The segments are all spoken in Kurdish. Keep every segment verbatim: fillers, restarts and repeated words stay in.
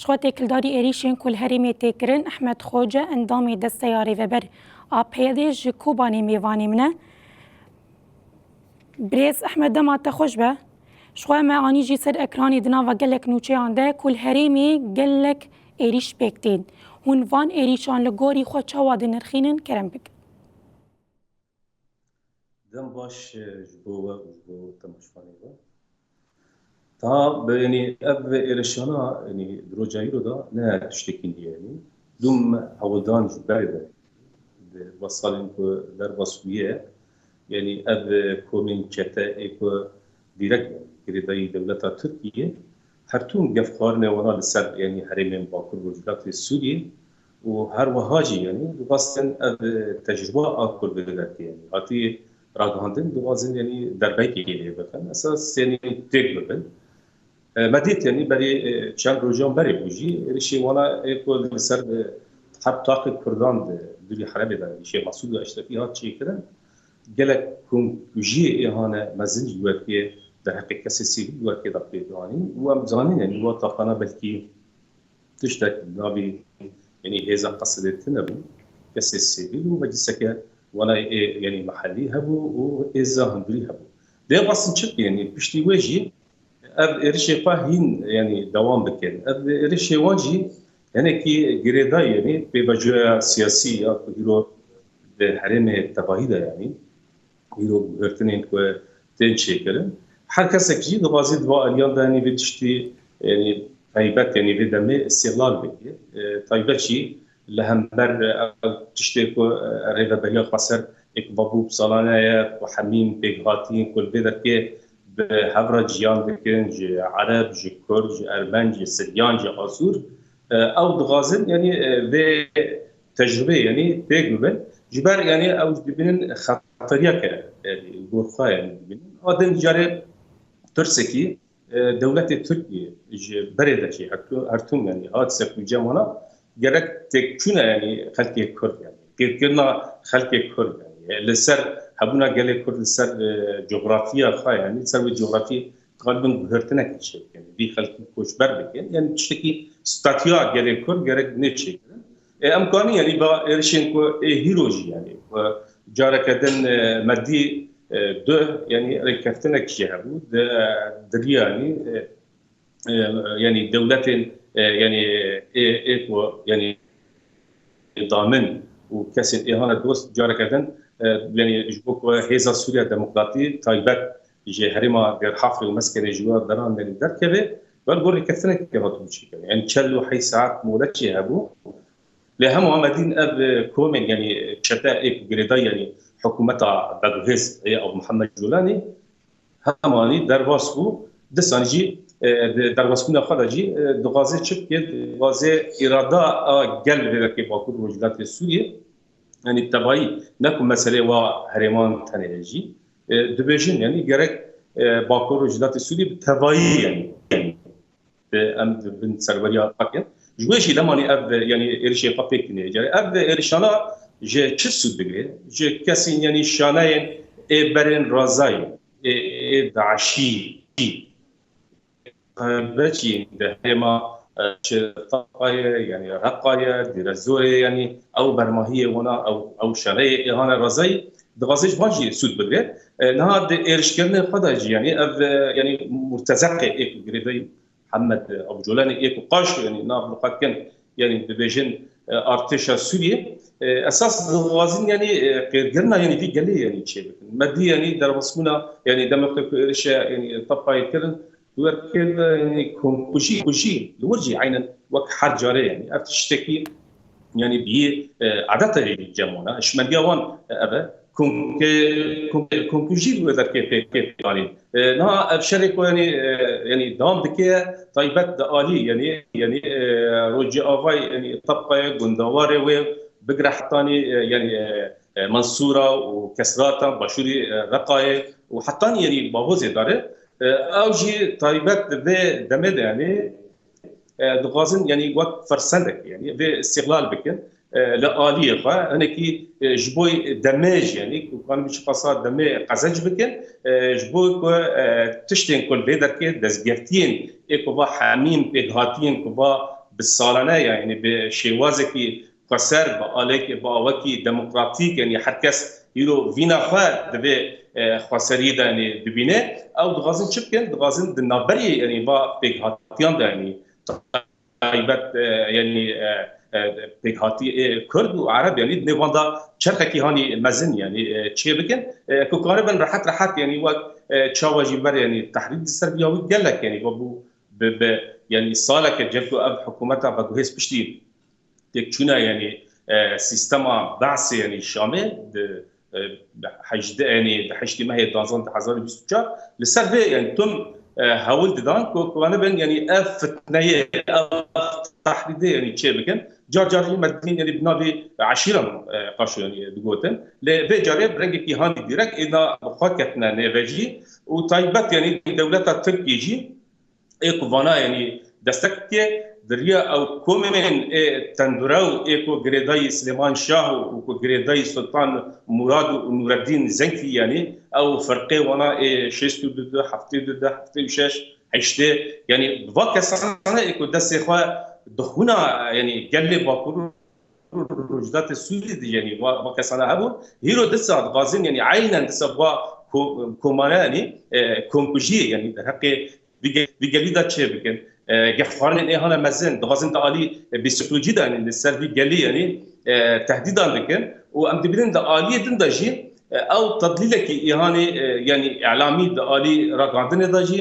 Ji xwe têkildarî êrîşên ku li herêmê tê kirin, Ehmed Xoce, endamê Desteya Rêveber a P Y D'ê ji Kobanê mêvanê min e. Birêz Ehmed, dema te xweş be. Ji xwe me anî jî ser ekranê di nava gelek nûçeyan de ku li herêmê gelek êrîş pêk tên. Hûn van êrîşan li gorî xwe çawa dinirxînin? Kerem bikin. Dem baş e, ji bo we û ji bo temaşvanê we. Ta bi, yanî ev êrişana, yanî di roja îro de ne tiştekî nû ye, yanî dûm hewldan ji berê de, di va salên ku derbas bûye, yanî ev komên çete ê ku dîrek, yanî girêdayî dewleta Tirkiyê, her tim gefxwarinê wana li ser, yanî herêmên Bakur Rojhilatê Sûriyê û her wiha jî, yanî dixwestin ev tecrûba a ku li vê derkê, yanî hatî ragihandin, dixwazin, yanî derbeyekê lê bikin. Esas, yanî têk bibin. E, me dît, yanî berê, e, çend rojan berê bû jî, êrişê wana ê ku li ser, e, heb taqê Kurdan di dûrî herêmê de, êrişê Mesûd û Eşrefî hat çêkirin. Gelek komkujiyê ê hane mezin ji werkê derheqê kesê sivîl ji werkê de pê danîn û em zanin, yanî wa taqana belkî tiştek navî, yanî hêza Qesedê tune bû, kesê sivîl û mecliseke wana ê, yanî mehellî hebû û hêza hundirî hebû. Dê xwestin çi bikin, yanî piştî wê jî ev êrişê xwe hîn, yanî dewam bikin. Ev êrişê wan jî hinekî girêdayî, yanî pêvajoya siyasî ya ku îro di herêmê tevahî de, yanî îro guhertinên ku tên çêkirin. Her kesek jî dixwaze di va aliyan de, yanî vê tiştî, yanî taybet, yanî vê demê îstîxlal bike. E, taybet jî li hember, e, ev tiştê ku, e, rêveberiya xweser ê ku vabû bi salane ye, ku hemî pêkhatiyên ku li vê derkê bi hev re jiyan dikin, ji Ereb, ji Kurd, ji Ermenc, ji Siryan, ji Asûr, e, ew dixwazin, yanî, e, vê tecrûbeyê, yanî pêk bibin. Ji ber, yanî ew dibînin xeteriyeke, yanî li gor xwe, yanî dibînin. A din carê tirsekî, e, dewletê Tirkiyê ji berê de jî her tim, her tim, yanî hat ser ku cem wana gerek têkçûna, yanî xelkê Kurd, yanî pêkkirina xelkê Kurd, yanî li ser hebûna gelê Kurd li ser, e, coxrafiya xwe, yanî li ser wê coxrafiyê xalibin guhertinekê çêbikin, vî xelkî koçber bikin, yanî tiştekî statûya gelê Kurd gerek nê çêkirin. E, em kanî, yanî ba êrişên ku ê hîro jî, yanî ku careke din, e, me dî, e, du, yanî rêkeftinek jî hebû, di, e, di riya, yanî, e, e, yanî dewletên, e, yanî ê, ê ku, yanî damin û kesên ê hane dost careke din, e, yanî ji bo ku Hêza Sûriya Demokratî taybet ji herêma Dêrhafrê û Meskenê ji wê deran, yanî derkeve, ber gor rêkeftinekê hatibû çêkirin. Yanî çel û heyş saet molet jî hebû. Lê hema me dîn ev, e, komên, yanî çete ê ku girêdayî, yanî hikûmeta Beguhêz ê Abu Muhammed Colanî, hemanî derbas bû. Disan jî, e, di derbasbûna xwe de jî, e, dixwaze çi bike, dixwaze îrada a gel vê derkê Bakur Rojhilatê Sûriyê, yanî tevayî, ne ku meselê wa herêman tenê ye jî, e, dibêjin, yanî gerek, e, Bakur Rojhilatê Sûriyê bi tevayî, yanî, yanî, e, em di bin serweriya xwe kin. Ji wê jî lemanî ev, yanî êrişê xwe pêk tîne. Carê ev êrişana ji çi sûd digire? Ji kesên, yanî şaneyên ê berên razayî, ê, ê DAIŞî, taybet jî di herêma, e, ji Tapa ye, yanî Reqa ye, Dêrezorê, yanî ew bermahiyê wana, ew, ew şaneyê ê hane razayî, dixwaze ji van jî sûd bigire. E, niha di êrişkirinê xwe de jî, yanî ev, e, yanî murtezeqê ê ku girêdayî Hemed Abucolanê ê ku qaş, yanî nav li xwe dikin, yanî dibêjin, e, artêşa Sûriyê, e, esas dixwazin, yanî, e, qêrkirina, yanî vî gelê, yanî çêbikin. Me dî, yanî derbasbûna, yanî demeke ku êrişa, yanî Tapayê kirin, werkirine, yanî komkujî, kujî, li wir jî eynen wek her carê, yanî ev tiştekî, yanî biyê, e, adeta cem wana. Hişmendiya wan, e, ev e. Komke-, komke-, komkujî wê derkê pê, pê, pê, yanî. E, niha ev şerê ku, yanî, e, yanî dewam dike, taybet di alî, yanî, yanî, e, Rojî Avay, yanî Tapayê, gundewarê wê, bigire hetanî, e, yanî, e, e, Mensûra û Kesrata, başûrî, e, Reqayê û hetanî, yanî Bavozê dare. E, ew jî taybet di vê demê de, yanî, e, dixwazin, yanî wek firsendek, yanî vê îstîxlal bikin, e, li aliyê xwe, hinekî, e, ji bo demê jî, yanî ku kanibî çiqasa demê qezenc bikin, e, ji bo ku, e, tiştên ku li vê derkê destgirtiyên ê ku va hemîn pêkhatiyên ku va bi salane, yanî bi şêwazekî xweser, bi alek-, bi awekî demokratîk, yanî her kes îro vîna xwe di vê, e, xweseriyê de, yanî, dibîne. Ew dixwazin çi bikin? Dixwazin di navberê, yanî, va pêkhatiyan de, yanî, taybet, e, yanî, e, e, pêkhatî, e, Kurd û Ereb, yanî, di nêvan de çerxekî hanî mezin, yanî, e, çê bikin. E, ku karibin rehet rehet, yanî, wek, e, çawa jî ber, yanî, tehrîr di ser viya wî gelek, yanî, ve bû bi, bi, yanî, saleke cem ku ev hikûmeta veguhêz piştî têkçûna, yanî, e, sîstema Be'sê, yanî, Şamê di, e, hejdeh, yanî, di heştê mehê duwazdeh du hezar û bîst û çar li ser vê, yanî, tim, e, hewl didan ku, ku wan bin, yanî, ev fitneyê, ev tehrîdê, yanî, çê bikin. Car car jî me dîn, yanî, bi navê eşîran, e, qarşî, yanî, digotin. Lê vê carê bi rengekî hanî dîrek êna bi xwe ketine nêve jî û taybet, yanî, dewleta Tirkiyê jî ê ku vana, yanî, destek dike, di riya ew komên ê tendure û ê ku girêdayî Silêman Şah û ku girêdayî Sultan Murad û Nûreddîn Zenkî, yanî, ew firqê wana ê şêst û du, heftê û du, heftê û şeş, heştê, yanî, va kesane ê ku destê xwe di xwîna, yanî, gelê Bakur Rojhilatê Sûrî de, yanî, va, va kesane hebûn. Hîro disa dixwazin, yanî, eynen disa va ko-, komane, yanî, e, komkujiyê, yanî, derheqê vî ge-, vî gelî de çê bikin. E, gehxwarinên ê hane mezin, dixwazin di alî, e, psîkolojî de, yanî, li ser vî gelî, yanî, e, tehdîdan dikin. Û em dibînin di aliyê din de jî, e, ew tedlîlekî îhanê, e, yanî, îlamî di alî ragandinê de jî,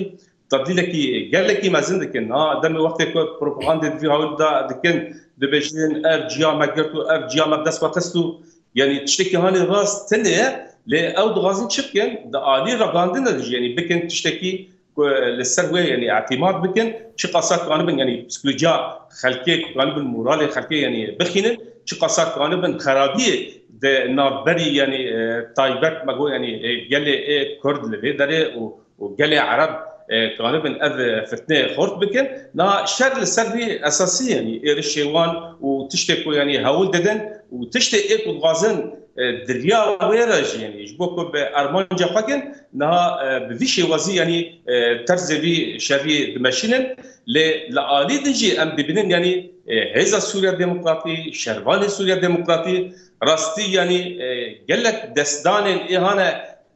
tedlîlekî gelekî mezin dikin. Ha, demê wextê ku propagandê di vî hawî de dikin, dibêjin, ev ciya me girt û ev ciya me bi dest xwe xist û, yanî, tiştekî hanê rast tune ye, lê ew dixwazin çi bikin? Di alî ragandinê de jî, yanî, bikin tiştekî ku li ser wê, yanî, îtîmat bikin, çiqasa kanibin, yanî, psîkolojiya xelkê kanibin, moralê xelkê, yanî, bixînin, çiqasa kanibin xerabiyê di navberî, yanî, e, taybet me got, yanî, e, gelê ê Kurd li vê derê û û gelê Ereb, e, kanibin ev, e, fitnê xurt bikin. Na şer li ser vî esasî, yanî êrişê wan û tiştê ku, yanî, hewl didin û tiştê ê ku dixwazin, e, di riya wê re jî, yanî, ji bo ku bi armanca xwe kin, niha, e, bi vî şêwazî, yanî, e, terzê vî şerî dimeşînin. Lê li alî din jî em dibînin, yanî, e, Hêza Sûriya Demokratî, şervanê Sûriya Demokratî, rastî, yanî, e, gelek destdanên ê hane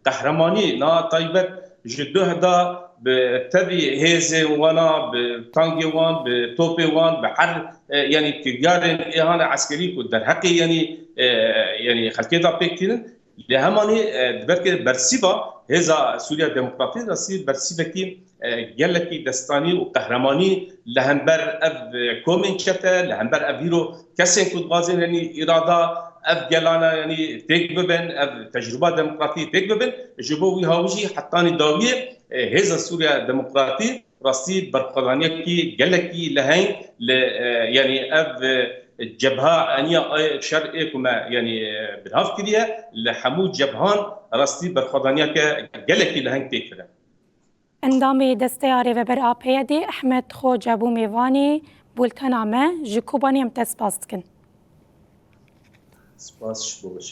qehremanî, niha taybet ji duh de bi tevî hêzên wana, bi tankê wan, bi topê wan, bi her, e, yanî kiryarên ê hane eskerî ku derheqê yanî, e, yanî xelkê de pêk tînin. Lê hemanî, e, di ber ke bersîva Hêza Sûriya Demokratî de sî bersîvekî, e, gelekî destanî û qehremanî li hember ev, e, komên çete, li hember ev hîro kesên ku dixwazin, yanî, îrada ev gelana, yanî, têk bibin, ev tecrûba demokratî têk bibin, ji bo wî hawî jî hetanî dawiyê, e, Hêza Sûriya Demokratî rastî berxwedaniyekî gelekî leheng li, e, yanî, ev, e, cebha eniya ay şer ê ku me, yanî, e, binav kiriye, li hemû cebhan rastî berxwedaniyeke gelekî leheng têk kire. Endamê Desteya Rêveber A P Y D'ê Ehmed Xoca bû mêvanê bultena me. Ji Kobanê em te spas dikin. Spas ji bo weş.